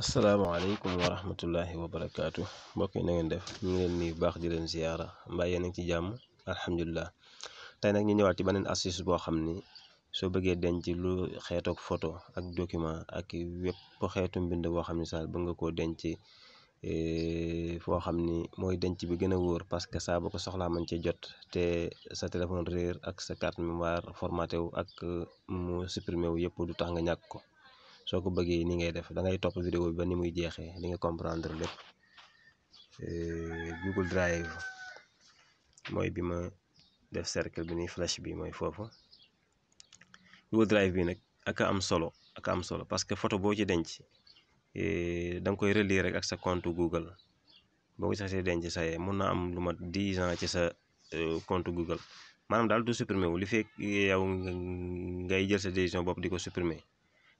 asalaamaaleykum wa rahmatullahi wa barakaatu mbokk yi na ngeen def ñu ngi leen nuyu baax di leen ziyaara mbaa yéen a ngi ci jàmm alhamdulilah. tey nag ñu ñëwaat ci beneen astuce boo xam ni soo bëggee denc lu xeetook photo ak document ak wépp xeetu mbind boo xam ni saal bëgg nga koo denc foo xam ni mooy denc bi gën a wóor parce que saa boo ko soxlaa mën ci jot te sa téléphone réer ak sa carte mémoire formaté wu ak mu supprimé wu yëpp du tax nga ñàkk ko. soo ko bëggee ni ngay def da ngay topp vidéo bi ba ni muy jeexee di nga comprendre lépp. Google Drive mooy bi ma def cercle bi ni flash bi mooy foofu. Google Drive bi nag ak am solo parce que photo boo ci denc da nga koy relier rek ak sa compte Google boo ko saxee denc saye mun na am lu mat 10 ans ci sa compte Google maanaam daal du supprimer wu li fekk yow ngay jël sa décision bopp di ko supprimer.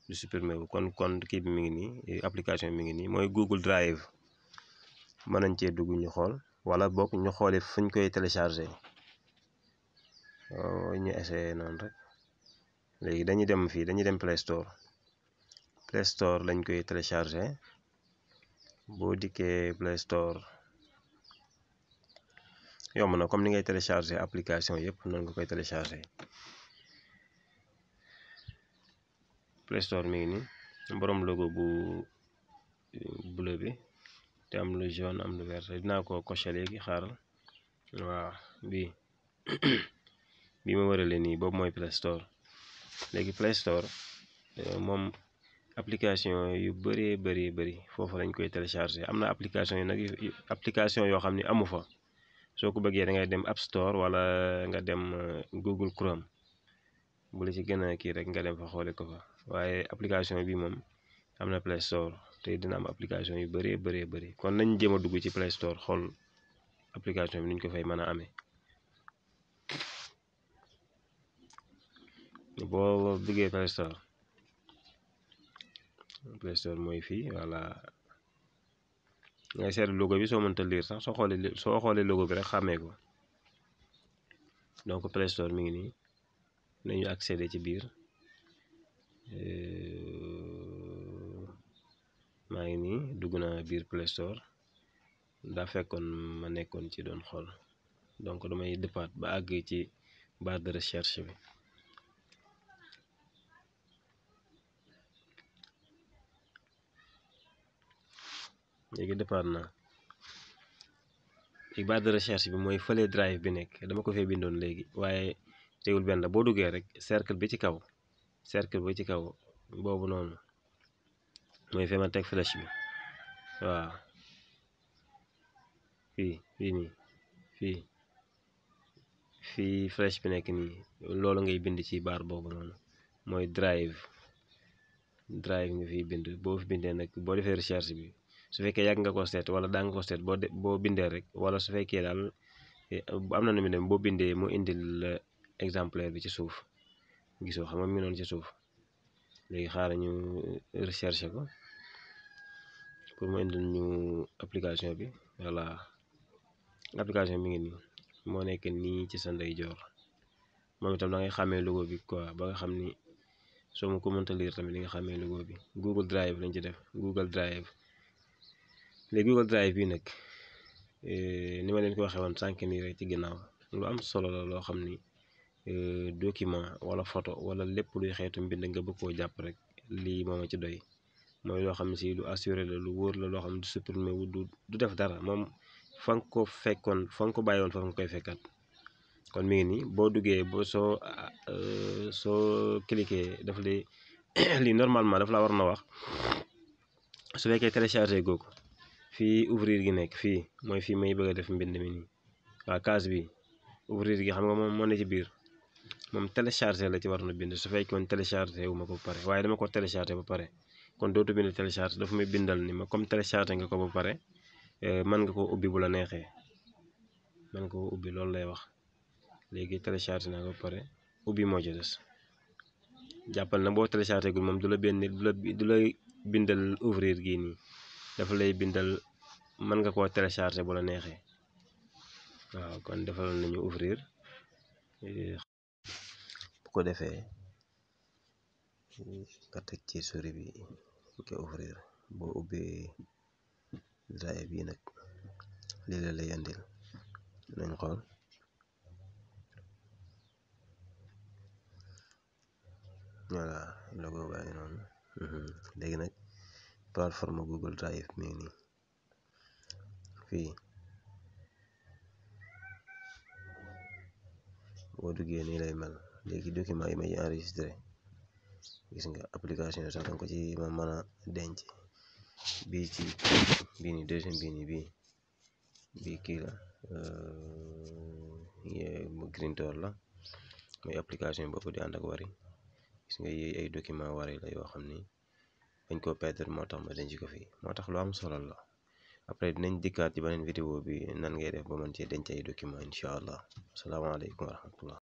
du supprimer wu kon kii bi mi ngi nii application mi ngi nii mooy Google Drive mën nañ cee dugg ñu xool wala bokk ñu xooli fuñ koy télécharger ñu essayé noonu rek. léegi dañuy dem fii dañuy dem Play Store lañ koy télécharger boo dikkee Play Store yomb na comme ni ngay télécharger application yëpp noonu nga koy télécharger. Play Store mi ngi nii borom logo bu bleu bi te am lu jaune am lu vert dinaa ko coché léegi xaaral waaw bii bi ma wërale nii boobu mooy Play Store. léegi Play Store moom application yu bëri foofu lañ koy télécharger am na application yu nag application yoo xam ni amu fa soo ko bëggee da ngay dem App Store wala nga dem Google Chrome bu la ci gën a kii rek nga dem fa xoole ko fa. waaye application bi moom am na Play Store te dina am application yu bëri kon nañ jéem a dugg ci Play Store xool application bi nuñ ko fay mën a amee. boo duggee Play Store mooy fii voilà ngay seetlu logo bi soo mënta lire sax soo xoolee logo bi rek xàmmee ko. donc Play Store mi ngi nii nañu accéder ci biir. maa ngi nii dugg naa biir Play Store daa fekkoon ma nekkoon ci doon xool donc damay dëppaat ba àgg ci barre de recherche bi. léegi dëppaat naa ci barre de recherche bi mooy fële drive bi nekk dama ko fee bindoon léegi waaye teewul benn boo duggee rek cercle bi ci kaw boobu noonu mooy fi ma teg flèche bi waaw fii flèche bi nekk nii loolu ngay bind ci baar boobu noonu mooy drive nga fiy bind boo fi bindee nag boo defee recherche bi su fekkee yàgg nga ko seet wala daa nga ko seet boo bindee rek wala su fekkee daal am na nu mu dem boo bindee mu indil exemplaire bi ci suuf gisoo xam nga mi ngi noonu ci suuf. léegi xaaral ñu recherche ko pour mu indil ñu application bi voilà application mi ngi nii moo nekk nii ci sa ndeyjoor moom itam da ngay xàmmee logo bi quoi ba nga xam ni soo ma ko mënta lire tamit di nga xàmmee logo bi. Google Drive lañ ci def Google Drive. léegi Google Drive bi nag ni ma leen ko waxee woon sànq nii rek ci ginnaaw lu am solo la loo xam ni document wala photo wala lépp luy xeetu mbind nga bëgg koo jàpp rek lii moo ma ci doy. mooy loo xam ne si lu assuré la lu wóor la loo xam ne du supprimé wu du def dara moom fa nga ko fekkoon fa nga ko bàyyi woon foofu nga koy fekkaat. kon mi ngi nii boo duggee soo cliqué daf lay lii normalement daf la war na wax su fekkee téléchargé googu fii ouvrir gi nekk fii mooy fii may bëgg a def mbind mi nii waa case bi ouvrir gi xam nga moom moo ne ci biir moom téléchargé la ci war na bind su fekkoon téléchargé wu ma ko ba pare waaye dama ko téléchargé ba pare kon dootu bind téléchargé dafa may bindal ni ma comme téléchargé nga ko ba pare mën nga koo ubbi bu la neexee mën nga koo ubbi loolu lay wax. léegi téléchargé naa ko ba pare ubbi moo ci des jàppal na boo téléchargé gul moom du la bindal ouvrir gii nii dafa lay bindal mën nga koo téléchargé bu la neexee waaw kon defal nañu ouvrir bu ko defee nga teg ci souris bi nga ouvrir boo ubbee drive bi nag lii la lay andil nañ xool. voilà logo baa ngi noonu. léegi nag plateforme Google Drive mi ngi nii fii boo duggee nii lay mel. léegi document yi may enregistré gis nga application sax danga ko ci ma mën a denc. bii ci bii nii deuxième bii nii bii kii la Grintor la mooy application boobu di ànd ak Wari. gis nga yi ay document Wari la yoo xam ni bañ koo perdre moo tax ma denc ko fii. moo tax lu am solo la. après dinañ dikkaat ci beneen vidéo bi nan ngay def ba mën cee denc ay document incha allah. asalaamaaleykum wa rahmatullah.